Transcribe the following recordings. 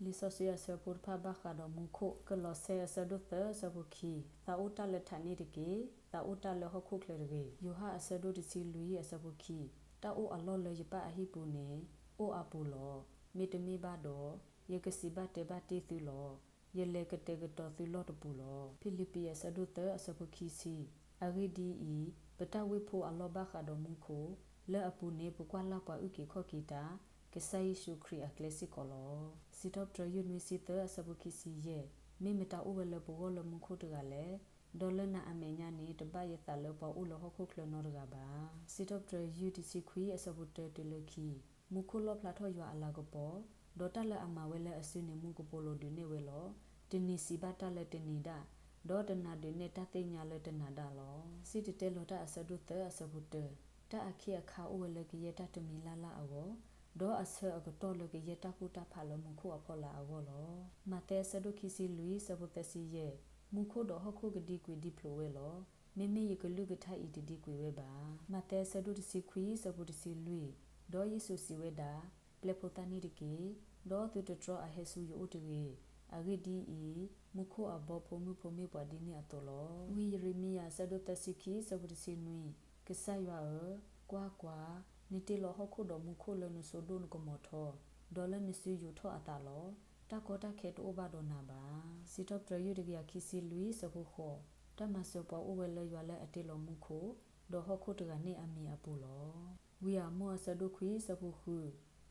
လံာ်စီဆှံအဆၢဖိတဖၣ်ဘၣ်ဃးဒီးမူခိၣ်, ကလီးစဲအဆၢဒိၣ်သၢအဆၢဖိခံ, သးအိၣ်တၢ်လၢထးန့ၣ်တက့ၢ်, သးအိၣ်တၢ်လၢဟီၣ်ခိၣ်ချၢတဂ့ၤ. ယိၤဟၣ်အဆၢဒိၣ်တဆံလွံၢ်အဆၢဖိခံ, တၢ်အိၣ်အလီၢ်လၢယပၢ်အဟံၣ်ပူၤန့ၣ် အိၣ်အါပူၤလီၤ. မ့တမ့ၢ်ဘၣ်ဒီး, ယကစံးဘၣ်တဲဘၣ်တ့ၢ်သုလီၤ. ယလဲၤကတဲာ်ကတီၤသုလီၢ်တပူၤလီၤ. ဖံလံးပံးအဆၢဒိၣ်သၢအဆၢဖိခံဆံ, အဂ့ၢ်ဒ်အံၤ, ပတၢ်ဝ့ၢ်ဖိအလီၢ်ဘၣ်ဃးဒီးမူခိၣ်, လၢအပူၤန့ၣ် ပကွၢ်လၢ်ပှၤအုၣ်က့ၤခီၣ်က့ၤတၢ်, ကစၢ်ယ့ၣ်ၡူးခရံာ်အကျဲစ့ၢ်ကီးလီၤ. စံးထီၣ်ပတြၢၤယုၢ်နွံဆံသၢအဆၢဖိခံဆံယဲၢ်, မ့ၢ်မတၤအိၣ်ဝဲလၢပဂီၢ်လၢမူခိၣ်တဂၤလဲၣ်, ဒီးလၢနၤအမဲာ်ညါန့ၣ် တဘၣ်ယသးလၢပှၤအိၣ်လၢဟီၣ်ခိၣ်ချၢနီတဂၤဘၣ်. စံးထီၣ်ပတြၢၤယုၢ်တဆံခွံအဆၢဖိတၢတုၤလၢခံ, မူခိၣ်လီၣ်ဖျါထီၣ်ယွၤအလၤကပီၤ, ဒီးတၢ်လၢအမၤဝဲလၢအစုန့ၣ် မူကပိာ်လိၤဒုးနဲၣ်ဝဲလီၤ. တနံၤစံးဘၣ်တၢ်လၢတနံၤဒၣ်, ဒီးတနၤဒုးနဲၣ်တၢ်သ့ၣ်ညါလၢတနၤဒၣ်လီၤ. စံၣ်တဲၤတဲလီၤတၢ်အဆၢဒိၣ်သၢအဆၢဖိတၢ, တၢ်အခံးအခါအိၣ်ဝဲလၢကယဲၢ်တၢ်တမံၤလၢ်လၢ်အဂီၢ်, ဒီးအဆၢအကတီၢ်လၢကယဲၢ်တၢ်ကူၣ်တၢ်ဖးလၢမူခိၣ်အဖီလာ်အဂီၢ်လီၤ. မးသဲအဆၢဒိၣ်ခံဆံလွံၢ်အဆၢဖိသၢဆံယဲၢ်, မူခိၣ်ဒီးဟီၣ်ခိၣ်ကဒံကွံာ်ဒံဖျိးဝဲလီၤ. မ့မ့ၢ်ယကလုၢ်ကထါအံၤတဒံကွံာ်ဝဲဘၣ်. မးသဲအဆၢဒိၣ်တဆံခွံအဆၢဖိတဆံလွံၢ်, ဒီးယ့ၣ်ၡူးစံးဝဲဒၣ်, ပျဲဖိသၣ်န့ၣ်တက့ၢ်, ဒီးသုတတြီအဟဲဆူယအိၣ်တဂ့ၤ. အဂ့ၢ်ဒ်အံၤ, မူခိၣ်အဘီဖိမုၣ်ဖိမ့ၢ်ပှၤဒ်န့ၣ်အသိးလီၤ. ဝံယံးရမံယၤအဆၢဒိၣ်သၢဆံခံအဆၢဖိတဆံနွံ, ကစၢ်ယွၤဧၢ, ကွၢ်ကွၢ်, နတ့လီၤဟီၣ်ခိၣ်ဒီးမူခိၣ်လၢနစိဒိၣ်နကမီၤထီ, ဒီးလၢနစုယူာ်ထီၣ်အသးလီၤ. တၢ်ကီတၢ်ခဲတအိၣ်ဘၣ်ဒီးနၤဘၣ်. စံးထီၣ်ပတြၢၤယုၢ်တကယၤခံဆံလွံၢ်အဆၢဖိဃိး, တၢ်မၤစၢၤပှၤအိၣ်ဝဲလၢယွၤလၢအတ့လီၤမူခိၣ်, ဒီးဟီၣ်ခိၣ်တဂၤန့ၣ်အမံၤအပူၤလီၤ. ဝံယၡါယၤအဆၢဒိၣ်ခွံအဆၢဖိဃု,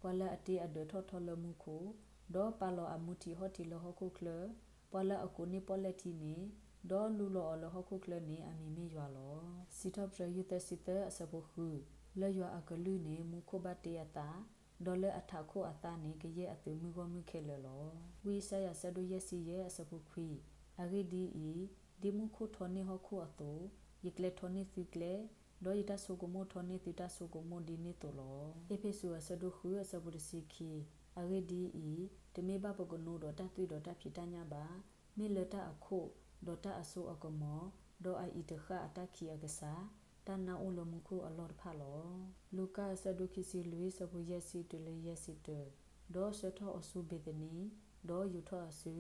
ပှၤလၢအတ့အဒၢးထီၣ်ထီလၢမူခိၣ်, ဒီးပာ်လီၤအမူထံးဟီၣ်ထံးလၢဟီၣ်ခိၣ်ချၢ, ပှၤလၢအကိးန့ၢ်ပီၣ်လဲၣ်ထံန့ၣ်, ဒီးလူလီၤအီၤလၢဟီၣ်ခိၣ်ချၢန့ၣ် အမံၤမ့ၢ်ယွၤလီၤ. စံးထီၣ်ပတြၢၤယုၢ်သၢဆံသၢအဆၢဖိဃု, လၢယွၤအကလုၢ်န့ၣ် မူခိၣ်ဘၣ်တ့အသး, ဒီးလၢအထးခိၣ်အသးန့ၣ် ကယဲၢ်အသုးမုၢ်ဂီၢ်မုၢ်ခဲလၢာ်လီၤ. ဝံယၡါယၤအဆၢဒိၣ်ယဲၢ်ဆံယဲၢ်အဆၢဖိခွံ, အဂ့ၢ်ဒ်အံၤ, ဒ်မူခိၣ်ထီန့ၢ်ဟီၣ်ခိၣ်အသိး, ယကျဲထီန့ၢ်သုကျဲ, ဒီးယတၢ်ဆိကမိၣ်ထီန့ၢ်သုတၢ်ဆိကမိၣ်ဒ်န့ၣ်သိးလီၤ. အ့းဖ့းစူးအဆၢဒိၣ်ဃုအဆၢဖိတဆံခံ, အဂ့ၢ်ဒ်အံၤ, တမ့ၢ်ဘၣ်ပကနိဒီးတၢ်သွံၣ်ဒီးတၢ်ဖံးတၢ်ညၣ်ဘၣ်, မ့ၢ်လၢတၢ်အခိၣ်, ဒီးတၢ်အစိအကမီၤ, ဒီးအအံးတဃၣ်အတၢ်ခံးအကစၢ်, တၢ်နါအိၣ်လၢမူခိၣ်အလီၢ်တဖၣ်လီၤ. လူၤကၣ်အဆၢဒိၣ်ခံဆံလွံၢ်အဆၢဖိယဲၢ်ဆံတုၤလၢယဲၢ်ဆံတၢ, ဒီးဆှၢထီၣ်အီၤဆူဘ့ၤသနံ, ဒီးယူာ်ထီၣ်အစု,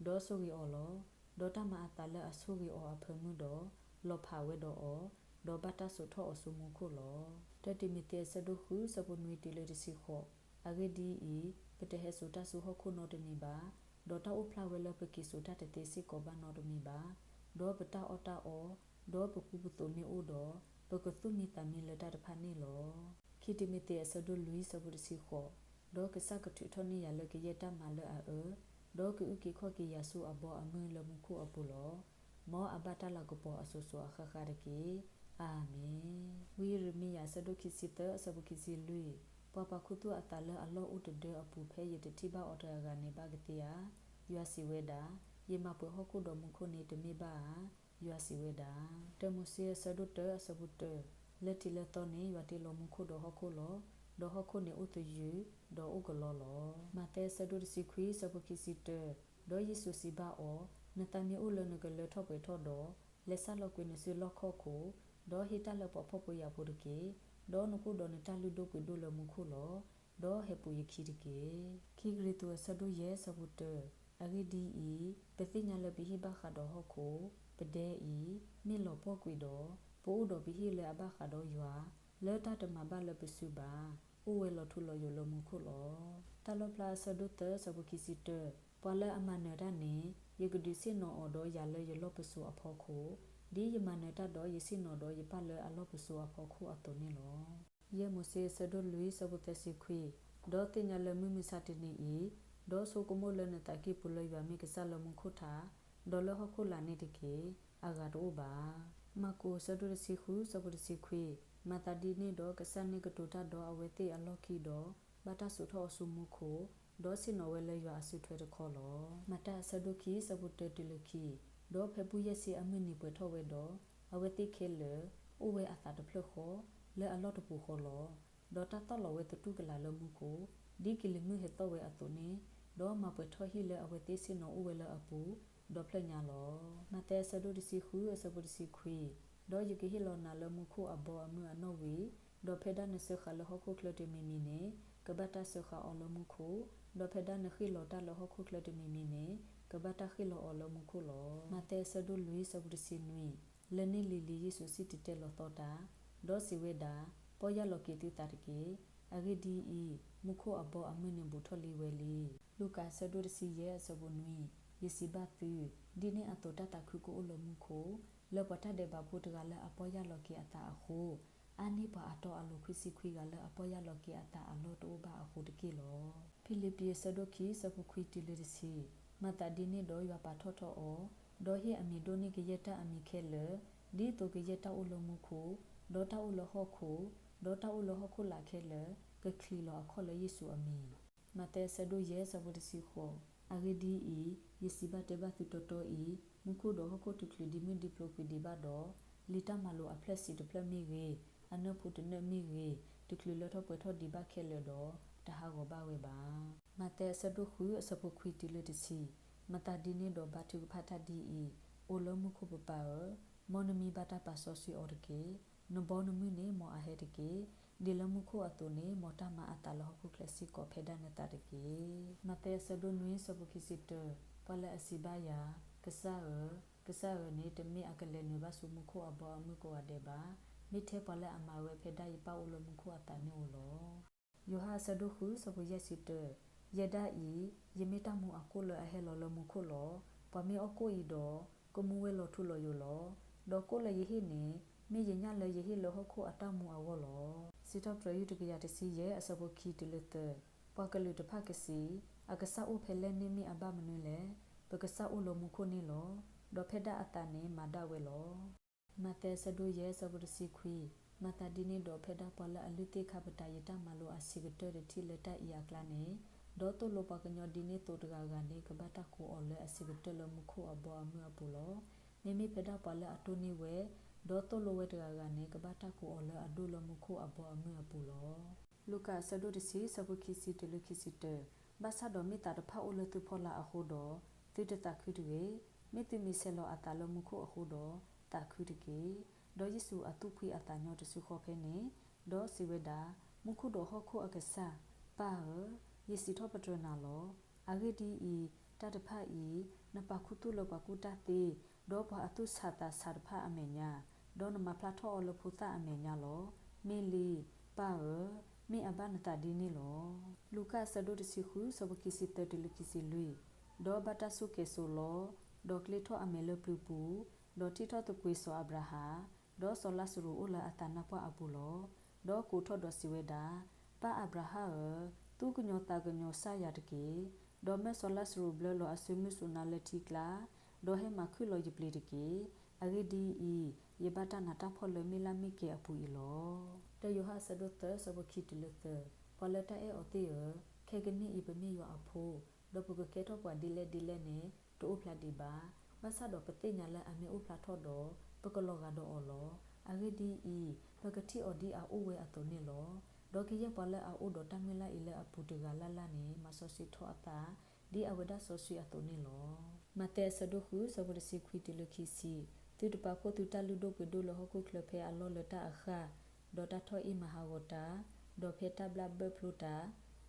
ဒီးဆိၣ်ဂ့ၤအီၤလီၤ. ဒီးတၢ်မၤအသးလၢအဆိၣ်ဂ့ၤအီၤအဖၢမုၢ်ဒီး, လီၤဖးဝဲဒီးအီၤ, ဒီးဘၣ်တၢ်စိာ်ထီၣ်အီၤဆူမူခိၣ်လီၤ. တၢတံၤမသ့းအဆၢဒိၣ်ဃုအဆၢဖိနွံတုၤလၢတဆံဃိး, အဂ့ၢ်ဒ်အံၤ, ပတဟဲစိာ်တၢ်ဆူဟီၣ်ခိၣ်နီတမံၤဘၣ်, ဒီးတၢ်အိၣ်ဖျါဝဲလၢပက့ၤစိာ်တၢ်တသ့စ့ၢ်ကီးဘၣ်နီတမံၤဘၣ်, ဒီးပတၢ်အီၣ်တၢ်အီ, ဒီးပကူပသိးမ့ၢ်အိၣ်ဒီး, ပကသူၣ်မံသးမံလၢတၢ်တဖၣ်န့ၣ်လီၤ. ခံတံၤမသ့းအဆၢဒိၣ်လွံၢ်အဆၢဖိတဆံဃိး, ဒီးကစၢ်ကထုးထီၣ်န့ၢ်ယၤလၢကယဲၢ်တၢ်မၤလၢအအၢ, ဒီးကအုၣ်က့ၤခီၣ်က့ၤယၤဆူအဘီအမုၢ်လၢမူခိၣ်အပူၤလီၤ. မ်အဘၣ်တၢ်လၤကပီၤအစိၤစိၤအဃၣ်ဃၣ်တက့ၢ်. အၤမ့ၣ်. ဝံယံးရမံယၤအဆၢဒိၣ်ခံဆံသၢအဆၢဖိခံဆံလွံၢ်, ပှၤပာ်ခူသူၣ်အသးလၢအလီၢ်အိၣ်တဒၢအပူၤဖဲယတထံၣ်ဘၣ်အီၤတဂၤဂၤန့ၣ်ဘၣ်ကသ့ဧါ. ယွၤစံးဝဲဒၣ်, ယမၤပှဲၤဟီၣ်ခိၣ်ဒီးမူခိၣ်န့ၣ်တမ့ၢ်ဘၣ်ဧါ. ယွၤစံးဝဲဒၣ်. တၢမိၤၡ့အဆၢဒိၣ်တၢအဆၢဖိတၢ, လၢထံးလၢသီန့ၣ် ယွၤတ့လီၤမူခိၣ်ဒီးဟီၣ်ခိၣ်လီၤ. ဒီးဟီၣ်ခိၣ်န့ၣ်အိၣ်သယုၢ်, ဒီးအိၣ်ကလီလီၤ. မးသဲအဆၢဒိၣ်တဆံခွံအဆၢဖိခံဆံတၢ, ဒီးယ့ၣ်ၡူးစံးဘၣ်အီၤ, နသးမ့ၢ်အိၣ်လၢနကလၢထီၣ်ပှဲၤထီၣ်ဒီး, လဲၤဆါလီၤကွံာ်နစုလီၢ်ခီၣ်ခိၣ်, ဒီးဟ့ၣ်တၢ်လၢပှၤဖှီၣ်ဖိယာ်ဖိတက့ၢ်. ဒီးနကအိၣ်ဒီးနတၢ်လုၢ်ဒိၣ်ပှ့ၤဒိၣ်လၢမူခိၣ်လီၤ. ဒီးဟဲပူၤယခံတက့ၢ်. ခံကရံၣ်သူးအဆၢဒိၣ်ယဲၢ်အဆၢဖိတၢ, အဂ့ၢ်ဒ်အံၤ, ပသ့ၣ်ညါလၢပဟံၣ်ဘၣ်ဃးဒီးဟီၣ်ခိၣ်, ပဒဲအံၤ, မ့ၢ်လီၤပှီၢ်ကွံာ်ဒီး, ပအိၣ်ဒီးပဟံၣ်လၢအဘၣ်ဃးဒီးယွၤ, လၢတၢ်တမၤဘၣ်လၢပစုဘၣ်, အိၣ်ဝဲလီၤထူလီၤယိာ်လၢမူခိၣ်လီၤ. တၢ်လီၣ်ဖျါအဆၢဒိၣ်သၢအဆၢဖိခံဆံတၢ, ပှၤလၢအမၤနၢၤတၢ်န့ၣ်, ယကဒုးဆ့ၣ်နီၤအီၤဒီးယၤလၢယလီၢ်ပစိာ်အဖီခိၣ်, ဒ်ယမၤနၢၤတၢ်ဒီးယဆ့ၣ်နီၤဒီးယပၢ်လၢအလီၢ်ပစိာ်အဖီခိၣ်အသိးန့ၣ်လီၤ. ယဲၢ်မိၤၡ့အဆၢဒိၣ်လွံၢ်အဆၢဖိသၢဆံခွံ, ဒီးသ့ၣ်ညါလၢမုၢ်မဆါတနံၤအံၤ, ဒီးဆိကမိၣ်လၢနသးကံၢ်ပူၤလၢယွၤမ့ၢ်ကစၢ်လၢမူခိၣ်ထး, ဒီးလၢဟီၣ်ခိၣ်လာ်န့ၣ်တက့ၢ်. အဂၤတအိၣ်ဘၣ်. မၢ်ကူးအဆၢဒိၣ်တဆံဃုအဆၢဖိတဆံခွံ, မၤသးဒ်န့ၣ်ဒီးကစၢ်န့ၣ်ကတိၤတၢ်ဒီးအဝဲသ့ၣ်အလီၢ်ခံဒီး, ဘၣ်တၢ်စိာ်ထီၣ်အီၤဆူမူခိၣ်, ဒီးဆ့ၣ်နီၤဝဲလၢယွၤအစုထွဲတခီလီၤ. မၤတၢ်အဆၢဒိၣ်ခံအဆၢဖိတၢတုၤလၢခံ, ဒီးဖဲဘူၣ်ယဲၢ်ဆံအမုၢ်နံၤပှဲၤထီၣ်ဝဲဒီး, အဝဲသ့ၣ်ခဲလၢာ်, အိၣ်ဝဲအသးတဖျၢၣ်ဃီ, လၢအလီၢ်တပူၤဃီလီၤ. ဒီးတၢ်သီၣ်လီၤဝဲသတူၢ်ကလာ်လၢမူခိၣ်, ဒ်ကလံၤမုၢ်ဟဲသီၣ်ဝဲအသိးန့ၣ်, ဒီးမၤပှဲၤထီၣ်ဟံၣ်လၢအဝဲသ့ၣ်ဆ့ၣ်နီၤအိၣ်ဝဲလၢအပူၤ, ဒီဖျၢၣ်ညါလီၤ. မးသဲအဆၢဒိၣ်တဆံဃုအဆၢဖိတဆံခွံ, ဒီးယကဟ့ၣ်လီၤနၤလၢမူခိၣ်အဘီအမုၢ်အနီၣ်ဝံၤ, ဒီးဖဲဒၣ်နစၢဃာ်လၢဟီၣ်ခိၣ်ချၢတမံၤမံၤန့ၣ်, ကဘၣ်တၢ်စၢဃာ်အီၤလၢမူခိၣ်, ဒီးဖဲဒၣ်နဃ့ၣ်လီၤတၢ်လၢဟီၣ်ခိၣ်ချၢတမံၤမံၤန့ၣ်, ကဘၣ်တၢ်ဃ့ၣ်လီၤအီၤလၢမူခိၣ်လီၤ. မးသဲအဆၢဒိၣ်လွံၢ် အဆၢဖိတဆံနွံ, လၢန့ၣ်လံၤလံၤယ့ၣ်ၡူးစံၣ်တဲၤတဲလီၤသီတၢ်, ဒီးစံးဝဲဒၣ်, ပီၢ်ယၢ်လီၤက့ၤသုသးတက့ၢ်. အဂ့ၢ်ဒ်အံၤ, မူခိၣ်အဘီအမုၢ်န့ၣ်ဘူးထီၣ်လံဝဲလံ. လူၤကၣ်အဆၢဒိၣ်တဆံယဲၢ် အဆၢဖိနွံ, ယစံးဘၣ်သု, ဒ်န့ၣ်အသိးတၢ်သးခုကအိၣ်လၢမူခိၣ်, လၢပှၤတၢ်ဒဲးဘးဖိတဂၤလၢအပီၢ်ယၢ်လီၤက့ၤအသးအဃိ, အါန့ၢ်ပှၤအတီအလိၤခွံဆံခွံဂၤလၢအပီၢ်ယၢ်လီၤက့ၤအသးအလီၢ်တအိၣ်ဘၣ်အဃိတက့ၢ်လီၤ. ဖံလံးပံၤအဆၢဒိၣ်ခံ အဆၢဖိခွံတုၤလၢတဆံ, မၤသးဒ်န့ၣ်ဒီးယွၤပာ်ထီၣ်ထီအီၤ, ဒီးဟ့ၣ်အမံၤဒိၣ်န့ၢ်ကယဲၢ်တၢ်အမံၤခဲလၢာ်, ဒ်သိးကယဲၢ်တၢ်အိၣ်လၢမူခိၣ်, ဒီးတၢ်အိၣ်လၢဟီၣ်ခိၣ်, ဒီးတၢ်အိၣ်လၢဟီၣ်ခိၣ်လာ်ခဲလၢာ်, ကချံးလီၤအခီၣ်လၢယ့ၣ်ၡူးအမံၤ. မးသဲအဆၢဒိၣ်ယဲၢ် အဆၢဖိတဆံဃိး, အဂ့ၢ်ဒ်အံၤ, ယစံးဘၣ်တဲဘၣ်သုတီတီအံၤ, မူခိၣ်ဒီးဟီၣ်ခိၣ်တချုးဒံးမုၢ်ဒံးဖျိးကွံာ်ဒံးဘၣ်ဒီး, လံာ်တၢ်မၤလိာ်အဖျၢၣ်ဆံးတဖျၢၣ်မ့ၢ်ဂ့ၤ, အနၢၣ်ဖိတနၢၣ်မ့ၢ်ဂ့ၤ, တချုးလၢထီၣ်ပှဲၤထီၣ်ဒံးဘၣ်ခဲလၢာ်ဒီး, တဟးဂီၤဘၣ်ဝဲဘၣ်. မးသဲအဆၢဒိၣ်ဃု အဆၢဖိခွံတုၤလၢတဆံ, မၤသးဒ်န့ၣ်ဒီးဘါထုကဖၣ်တၢ်ဒ်အံၤ, အိၣ်လၢမူခိၣ်ပပၢ်ဧၢ, မ်နမံၤဘၣ်တၢ်ပာ်စီဆှံအီၤတက့ၢ်. နဘီနမုၢ်န့ၣ်မ်အဟဲတက့ၢ်. ဒ်လၢမူခိၣ်အသိးန့ၣ်, မ်တၢ်မၤအသးလၢဟီၣ်ခိၣ်ချၢစ့ၢ်ကီးဖဲဒၣ်နသးတက့ၢ်. မးသဲအဆၢဒိၣ်နွံ အဆၢဖိခံဆံတၢ, ပှၤလၢအစံးဘၣ်ယၤ, ကစၢ်ဧၢ, ကစၢ်ဧၢန့ၣ် တမ့ၢ်အကလဲၤနုာ်ဘၣ်ဆူမူခိၣ်အဘီအမုၢ်ကိးဂၤဒဲးဘၣ်. မ့ၢ်ထဲပှၤလၢအမၤဝဲဖဲဒၣ်ယပၢ်အိၣ်လၢမူခိၣ်အသးန့ၣ်ဧိၤလီၤ. ယိၤဟၣ်အဆၢဒိၣ်ဃု အဆၢဖိယဲၢ်ဆံတၢ, ယဲဒၣ်အံၤ, ယမ့ၢ်တၢ်မူအကိၣ်လၢအဟဲလီၤလၢမူခိၣ်လီၤ. ပှၤမ့ၢ်အီၣ်ကိၣ်အံၤဒီး, ကမူဝဲလီၤထူလီၤယိာ်လီၤ. ဒီးကိၣ်လၢယဟ့ၣ်န့ၣ်, မ့ၢ်ယညၣ်လၢယဟ့ၣ်လၢဟီၣ်ခိၣ်အတၢ်မူအဂီၢ်လီၤ. စံးထီၣ်ပတြၢၤ ယူၢ်တကယၤတဆံယဲၢ် အဆၢဖိခံတုၤလၢသၢ, ပှၤကလုာ်တဖၣ်ကစံး, အကစၢ်အိၣ်ဖဲလဲၣ်န့ၣ်မ့ၢ်အဘၣ်မနုၤလဲၣ်. ပကစၢ်အိၣ်လၢမူခိၣ်န့ၣ်လီၤ. ဒီးဖဲဒၣ်အသးန့ၣ်မၤဒၣ်ဝဲလီၤ. မးသဲအဆၢဒိၣ်ယဲၢ် အဆၢဖိတဆံခွံ, မၤသးဒ်န့ၣ်ဒီးဖဲဒၣ်ပှၤလၢအလုၢ်သ့ၣ်ခါပတာ်ယတၢ်မၤလိာ်အဆံးကတၢၢ်တထံၣ်လၢတၢ်အံၤအကျါန့ၣ်, ဒီးသိၣ်လိပှၤကညီဒ်န့ၣ်သိးတဂၤဂၤန့ၣ် ကဘၣ်တၢ်ကိးအီၤလၢအဆံးကတၢၢ်လၢမူခိၣ်အဘီအမုၢ်အပူၤလီၤ. မ့မ့ၢ်ဖဲဒၣ်ပှၤလၢအတိၢ်န့ၢ်ဝဲ, ဒီးသိၣ်လိဝဲတဂၤဂၤန့ၣ် ကဘၣ်တၢ်ကိးအီၤလၢအဒိၣ်လၢမူခိၣ်အဘီအမုၢ်အပူၤလီၤ. လူၤကၣ်အဆၢဒိၣ်တဆံ အဆၢဖိခံဆံတုၤလၢခံဆံတၢ, ဘၣ်ဆၣ်ဒီးမ့ၢ်သးတဖၣ်အိၣ်လၢသုဖီလာ်အဃိဒီး, သုတသးခုတဂ့ၤ. မ့ၢ်သုမံၤဆဲးလီၤအသးလၢမူခိၣ်အဃိဒီး, သးခုတက့ၢ်. ဒီးယ့ၣ်ၡူးအသူၣ်ဖှံအသးညီတစုဃီဖဲန့ၣ်, ဒီးစံးဝဲဒၣ်, မူခိၣ်ဒီးဟီၣ်ခိၣ်အကစၢ်, ပၢ်ဧၢ, ယစံးထီၣ်ပတြၢၤနၤလီၤ. အဂ့ၢ်ဒ်အံၤ, တၢ်တဖၣ်အံၤ, နပာ်ခူသူၣ်လၢပှၤကူၣ်တၢ်သ့, ဒီးပှၤအသူၣ်ဆးသးဆးတဖၣ်အမဲာ်ညါ, ဒီးနမၤဖျါထီၣ်အီၤလၢဖိသၣ်အမဲာ်ညါလီၤ. မ့ၢ်လံ, ပၢ်ဧၢ, မ့ၢ်အဘၣ်နသးဒ်န့ၣ်လီၤ. လူၤကၣ်အဆၢဒိၣ်တဆံဃု အဆၢဖိခံဆံသၢတုၤလၢခံဆံလွံၢ်, ဒီးဘၣ်တၢ်ဆိၣ်ကဲၤစိးလီၤ, ဒီးကျ့ထီၣ်အမဲာ်လၢပျုၤပူၤ, ဒီးထံၣ်ထီၣ်သကွံာ်စီၤအၤဘြၤဟၣ်, ဒီးစီၤလါစရူးအိၣ်လၢအသးနါပှၢ်အပူၤလီၤ. ဒီးကိးထီၣ်ဒီးစံးဝဲဒၣ်, ပၢ်အၤဘြၤဟၣ်ဧၢ, သူၣ်ကညီၤသးကညီၤစၢ်ယၤတက့ၢ်. ဒီးမၢစီၤလါစရူးဘျၢလီၤအစုမုၢ်စူၤနါလၢထံကျါ, ဒီးဟဲမၤခုၣ်လီၤယပျ့ၤတက့ၢ်. အဂ့ၢ်ဒ်အံၤ, ယဘၣ်တၢ်နးတၢ်ဖှီၣ်လၢမ့ၢ်လၢ်မ့ၢ်ကဲၤအပူၤအံၤလီၤ. တၢယိၤဟၣ်အဆၢဒိၣ်သၢ အဆၢဖိခံတုၤလၢသၢ, ပှၤလၢတၢ်အဲၣ်အီၤသ့ၣ်ဧၢ, ခဲကနံၣ်အံၤပမ့ၢ်ယွၤအဖိ, ဒီးပကကဲထီၣ်ပှၤဒ်လဲၣ်ဒ်လဲၣ်န့ၣ်, တအိၣ်ဖျါဒံးဘၣ်. ဘၣ်ဆၣ်ဒီးပသ့ၣ်ညါလၢအမ့ၢ်အိၣ်ဖျါထီၣ်ဒီး, ပကလီၤဂာ်ဒီးအီၤလီၤ. အဂ့ၢ်ဒ်အံၤ, ပကထံၣ်အီၤဒ်အအိၣ်ဝဲအသိးန့ၣ်လီၤ. ဒီးကယဲၢ်ပှၤလၢအအိၣ်ဒီးတၢ်မုၢ်လၢ်အံၤလၢအပူၤတဂၤလၢ်လၢ်န့ၣ်, မၤစီဆှံထီၣ်အသး, ဒ်အဝဲဒၣ်စီဆှံအသိးန့ၣ်လီၤ. မးသဲအဆၢဒိၣ်ဃု အဆၢဖိတဆံခွံတုၤလၢခံဆံ, သုတပာ်ဖှိၣ်သုတၢ်လုၢ်ဒိၣ်ပှ့ၤဒိၣ်လၢဟီၣ်ခိၣ်ချၢဖဲအလီၢ်လၢတၢ်အဃၢ်, ဒီးတၢ်ထီၣ်အ့ၣ်မၤဟးဂီၤတၢ်, ဒီးဖဲတၢ်ဘျၣ်ဘၢၣ်ဖျိတၢ်,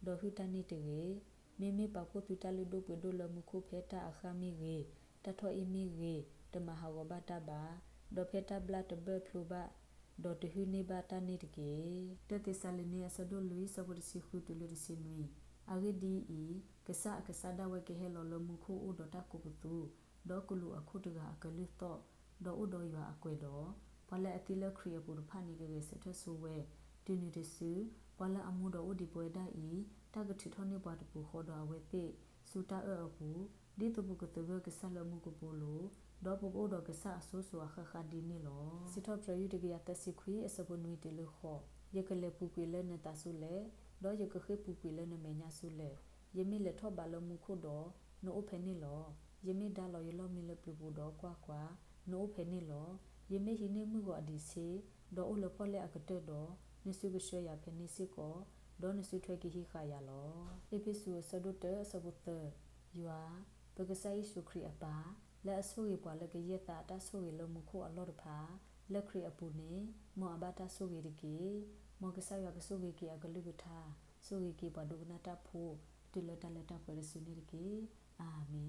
ဒီးဟုၣ်တၢ်န့ၣ်တဂ့ၤ. မ့မ့ၢ်ပာ်ဖှိၣ်သုတၢ်လုၢ်ဒိၣ်ပှ့ၤဒိၣ်လၢမူခိၣ်ဖဲတၢ်အဃၢ်မ့ၢ်ဂ့ၤ, တၢ်ထီၣ်အ့ၣ်မ့ၢ်ဂ့ၤ, တမၤဟးဂီၤဘၣ်တၢ်ဘၣ်, ဒီးဖဲတၢ်ဘျၣ်တဘၢၣ်ဖျိဘၣ်, ဒီးတဟုၣ်န့ၢ်ဘၣ်တၢ်န့ၣ်တက့ၢ်. တၢသ့းစၤလနံ အဆၢဒိၣ်လွံၢ် အဆၢဖိတဆံဃုတုၤလၢတဆံနွံ, အဂ့ၢ်ဒ်အံၤ, ကစၢ်အကစၢ်ဒၣ်ဝဲကဟဲလီၤလၢမူခိၣ်အိၣ်ဒီးတၢ်ကိးပသူ, ဒီးကလူးအခိၣ်တဂၤအကလုၢ်သီၣ်, ဒီးအိၣ်ဒီးယွၤအကွဲၤဒီး, ပှၤလၢအသံလၢခရံာ်အပူၤတဖၣ်န့ၣ် ကဂဲၤဆၢထၢၣ်ဆိဝဲ, တုၤနုၤတစု, ပှၤလၢအမူဒီးအိၣ်ဒံးပဝဲဒၣ်အံၤ, တၢ်ကထုးထီၣ်န့ၢ်ပှၤတပူၤဃီဒီးအဝဲသ့ၣ်, ဆူတၢ်အၢၣ်အပူၤ, ဒ်သိးပကသဂၢၢ်ကစၢ်လၢမူကပိာ်လိၤ, ဒီးပကအိၣ်ဒီးကစၢ်အစိၤစိၤအဃၣ်ဃၣ်ဒ်န့ၣ်လီၤ. စံးထီၣ်ပတြၢၤ ယူၢ်တကယၤသၢဆံခွံ အဆၢဖိနွံတုၤလၢဃိး, ယကလဲၤပူၤကွံာ်လၢနသးဆူလဲၣ်, ဒီးယကဃ့ၢ်ပူၤကွံာ်လၢနမဲာ်ညါဆူလဲၣ်. ယမ့ၢ်လဲၤထီၣ်ဘးလၢမူခိၣ်ဒီး, နအိၣ်ဖဲန့ၣ်လီၤ. ယမ့ၢ်ဒါလီၤယလီၢ်မံလၢပျုၤပူၤဒီးကွၢ်ကွၢ်, နအိၣ်ဖဲန့ၣ်လီၤ. ယမ့ၢ်ဟံးန့ၢ်မုၢ်ဂီၤအဒံးဆ့, ဒီးအိၣ်လၢပီၣ်လဲၣ်အကတၢၢ်ဒီး, နစုကဆှၢယၤဖဲန့ၣ်စ့ၢ်ကီး, ဒီးနစုထွဲကဟံးဃာ်ယၤလီၤ. အ့းဖ့းစူး အဆၢဒိၣ်တၢ အဆၢဖိသၢ, ယွၤ, ပကစၢ်ယ့ၣ်ၡူးခရံာ်အပၢ်, လၢအဆိၣ်ဂ့ၤပှၤလၢကယဲၢ်သးအတၢ်ဆိၣ်ဂ့ၤလၢမူခိၣ်အလီၢ်တဖၣ်, လၢခရံာ်အပူၤန့ၣ်, မ်အဘၣ်တၢ်ဆိၣ်ဂ့ၤတက့ၢ်. မ်ကစၢ်ယွၤကဆိၣ်ဂ့ၤက့ၤအကလုၢ်ကထါ, ဆိၣ်ဂ့ၤက့ၤပှၤဒိကနၣ်တၢ်ဖိ, တုၤလၢတၢ်လၢတၢ်ပှဲၤတစုန့ၣ်တက့ၢ်. အၤမ့ၣ်.